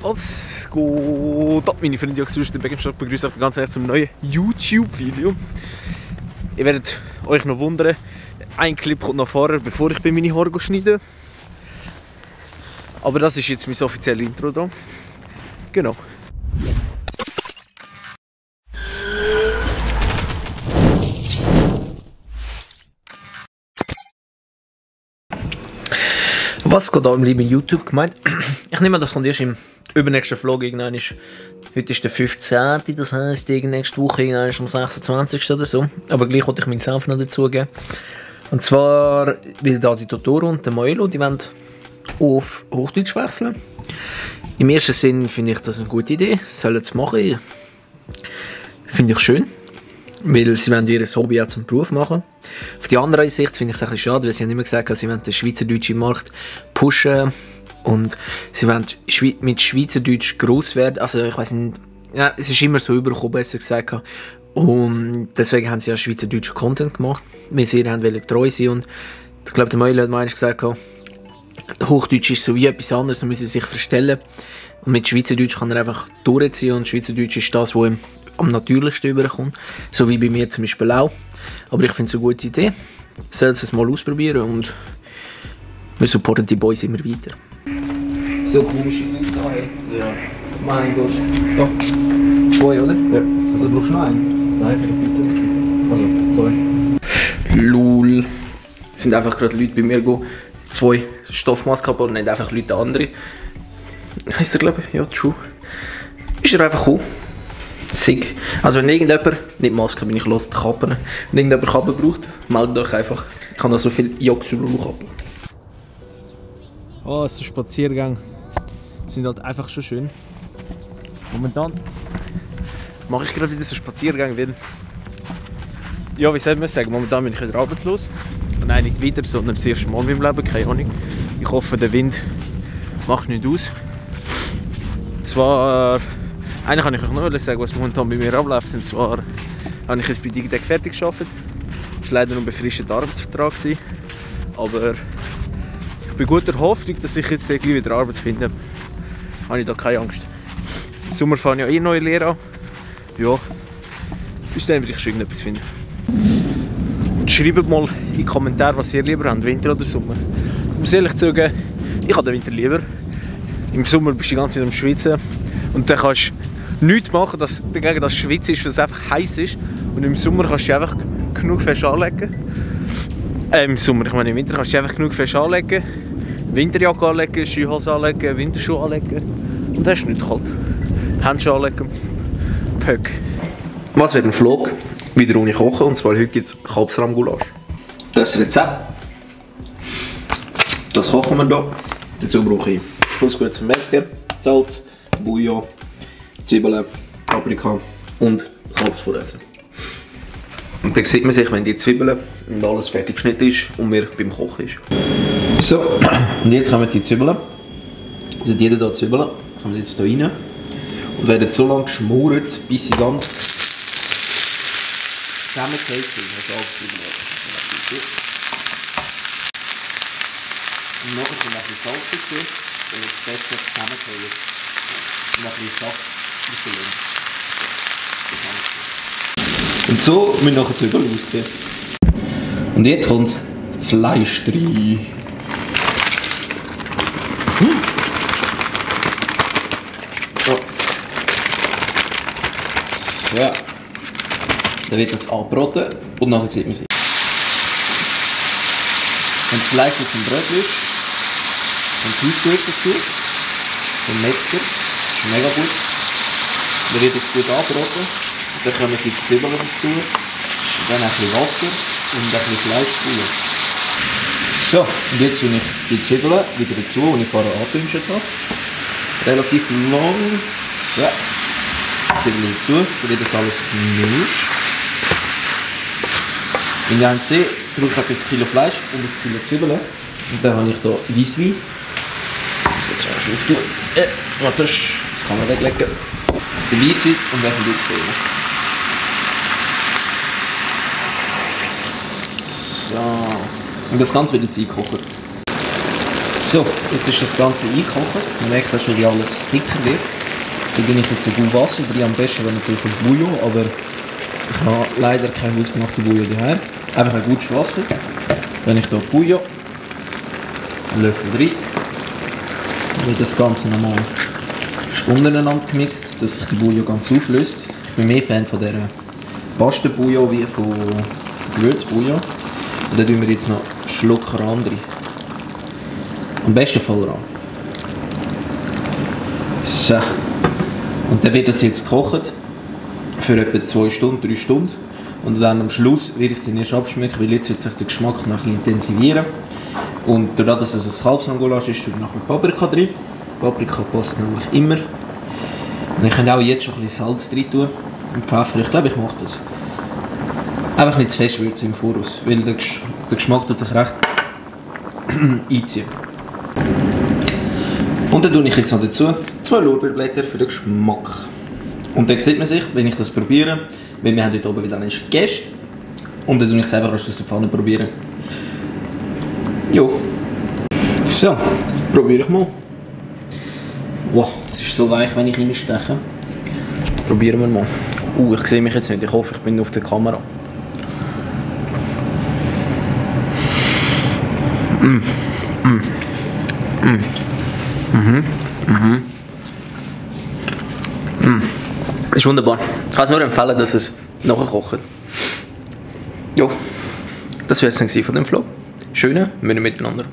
Was geht ab, meine Freunde? Ich begrüße euch ganz herzlich zum neuen YouTube-Video. Ihr werdet euch noch wundern, ein Clip kommt noch vorher, bevor ich meine Haare schneide. Aber das ist jetzt mein offizielles Intro da. Genau. Was geht da im lieben YouTube gemeint? Ich nehme an, das kommt erst im übernächsten Vlog irgendwann. Heute ist der 15. Das heisst, nächste Woche irgendwann am 26. oder so. Aber gleich wollte ich meinen Senf noch dazugeben. Und zwar, weil da die Totoro und der Moelo, die wollen auf Hochdeutsch wechseln. Im ersten Sinn finde ich das eine gute Idee. Sollen sie machen. Finde ich schön. Weil sie wollen ihr Hobby auch zum Beruf machen. Auf die andere Sicht finde ich es ein bisschen schade, weil sie haben immer gesagt, sie wollen den schweizerdeutschen Markt pushen und sie wollen mit Schweizerdeutsch gross werden. Also ich weiß nicht, ja, es ist immer so übergekommen, besser gesagt. Und deswegen haben sie ja schweizerdeutschen Content gemacht, weil sie wollen treu sein. Und ich glaube, der Meule hat mal gesagt, Hochdeutsch ist so wie etwas anderes, man muss sich verstellen. Und mit Schweizerdeutsch kann er einfach durchziehen und Schweizerdeutsch ist das, was ihm am natürlichsten überkommt. So wie bei mir zum Beispiel auch. Aber ich finde es eine gute Idee. Sollen sie es mal ausprobieren und wir supporten die Boys immer weiter. So komische Leute da. Ja. Mein Gott. Da. Zwei, oder? Ja. Oder brauchst du noch einen? Nein, vielleicht bitte. Also, sorry. Lul. Es sind einfach gerade Leute bei mir go 2 Stoffmasken und nicht einfach Leute andere. Heißt er, glaube ich? Ja, true. Ist er einfach gekommen. Sick. Also wenn irgendjemand, nicht Maske, bin ich los, Kappen, wenn irgendjemand Kappen braucht, meldet euch einfach. Ich kann da so viel Jocks über Kappen. Oh, es ist ein Spaziergang. Die sind halt einfach schon schön. Momentan mache ich gerade wieder so einen Spaziergang, weil, ja, wie soll man sagen, momentan bin ich wieder arbeitslos. Und nein, nicht wieder, sondern das erste Mal in meinem Leben, keine Ahnung. Ich hoffe, der Wind macht nicht aus. Zwar, eigentlich kann ich euch noch sagen, was momentan bei mir abläuft. Und zwar habe ich jetzt bei Digitec fertig gearbeitet. Das war leider noch ein befristeter Arbeitsvertrag. Aber ich bin guter Hoffnung, dass ich jetzt gleich wieder Arbeit finde. Habe ich da keine Angst. Im Sommer fange ich ja neue Lehre an. Ja, bis dann werde ich schon irgendetwas finden. Schreibt mal in die Kommentare, was ihr lieber habt, Winter oder Sommer. Ich muss ehrlich sagen, ich habe den Winter lieber. Im Sommer bist du die ganze Zeit am Schwitzen. Und dann kannst du nichts machen, dass dagegen das Schwitzen ist, weil es einfach heiß ist. Und im Sommer kannst du einfach genug fest anlegen. Im Sommer, ich meine im Winter, kannst du einfach genug fest anlegen. Winterjacke anlegen, Skihose anlegen, Winterschuhe anlegen. Und dann ist es nicht kalt. Handschuhe anlegen. Pöck. Was wird ein Vlog? Wieder ohne Kochen. Und zwar heute gibt es Kalbsrahmgulasch. Das Rezept. Das kochen wir hier. Dazu brauche ich Fußgut zum Metzger, Salz, Bouillon, Zwiebeln, Paprika und Kalbsfuressen. Und dann sieht man sich, wenn die Zwiebeln und alles fertig geschnitten ist und wir beim Kochen ist. So, und jetzt kommen die Zwiebeln. Also jeder hier Zwiebeln kommen jetzt hier rein und werden so lange geschmort, bis sie ganz zusammengekehrt sind. Also alle Zwiebeln. Und nachher kommt ein bisschen Salz dazu, damit es besser zusammengekehrt. Und ein bisschen Saft rauslassen. Und so müssen nachher die Zwiebeln aussehen. Und jetzt kommt das Fleisch rein. So. Ja. Dann wird das angebraten und nachher sieht man es. Wenn das Fleisch jetzt im Brot ist, dann Süßgut dazu, vom Metzger, das ist mega gut. Dann wird jetzt gut angebraten, dann kommen die Zwiebeln dazu, und dann ein bisschen Wasser und ein bisschen Fleischbrühe. So, und jetzt tue ich die Zwiebeln wieder dazu, die ich vorher angedünstet habe. Relativ lang. Ja. Zwiebeln dazu, dann wird das alles gemischt. Und ihr habt gesehen, ich brauche ein Kilo Fleisch und ein Kilo Zwiebeln. Und dann habe ich hier Weisswein. Das jetzt schon auftun. Warte, das kann man weglegen. Der Weisswein und dann kommt jetzt rein. So. Und das Ganze wird jetzt eingekocht. So, jetzt ist das Ganze eingekocht. Man merkt, dass schon wie alles dicker wird. Da bin ich jetzt ein gut Wasser, aber am besten wäre natürlich ein Bouillon, aber ich habe leider kein hausgemachten Bouillon daheim. Einfach ein gutes Wasser. Dann ich hier Bouillon, einen Löffel rein. Dann wird das Ganze nochmal untereinander gemixt, dass sich der Bouillon ganz auflöst. Ich bin mehr Fan von dieser Pastenbouillon wie von Gewürzbouillon. Und dann tun wir jetzt noch einen Schluck Rahm rein. Am besten voll Rahm. So. Und dann wird das jetzt gekocht für etwa 2 Stunden, 3 Stunden. Und dann am Schluss werde ich es dann erst abschmecken, weil jetzt wird sich der Geschmack noch ein bisschen intensivieren. Und dadurch, dass es ein Kalbsangulasch ist, tue ich noch ein Paprika drin. Paprika passt nämlich immer. Und ich könnte auch jetzt schon ein bisschen Salz drin tun und Pfeffer. Ich glaube, ich mache das. Einfach nicht zu fest würzen im Voraus, weil der Geschmack tut sich recht einziehen. Und dann tue ich jetzt noch dazu 2 Lorbeerblätter für den Geschmack. Und dann sieht man sich, wenn ich das probiere, weil wir haben dort oben wieder einen Gäste. Und dann tue ich es einfach aus der Pfanne probieren. Jo. So, probiere ich mal. Wow, das ist so weich, wenn ich reinsteche. Probieren wir mal. Ich sehe mich jetzt nicht. Ich hoffe, ich bin auf der Kamera. Ist wunderbar. Ich kann es nur empfehlen, dass es nachher kocht. Ja, das wäre es dann von dem Vlog. Schöne, wir miteinander.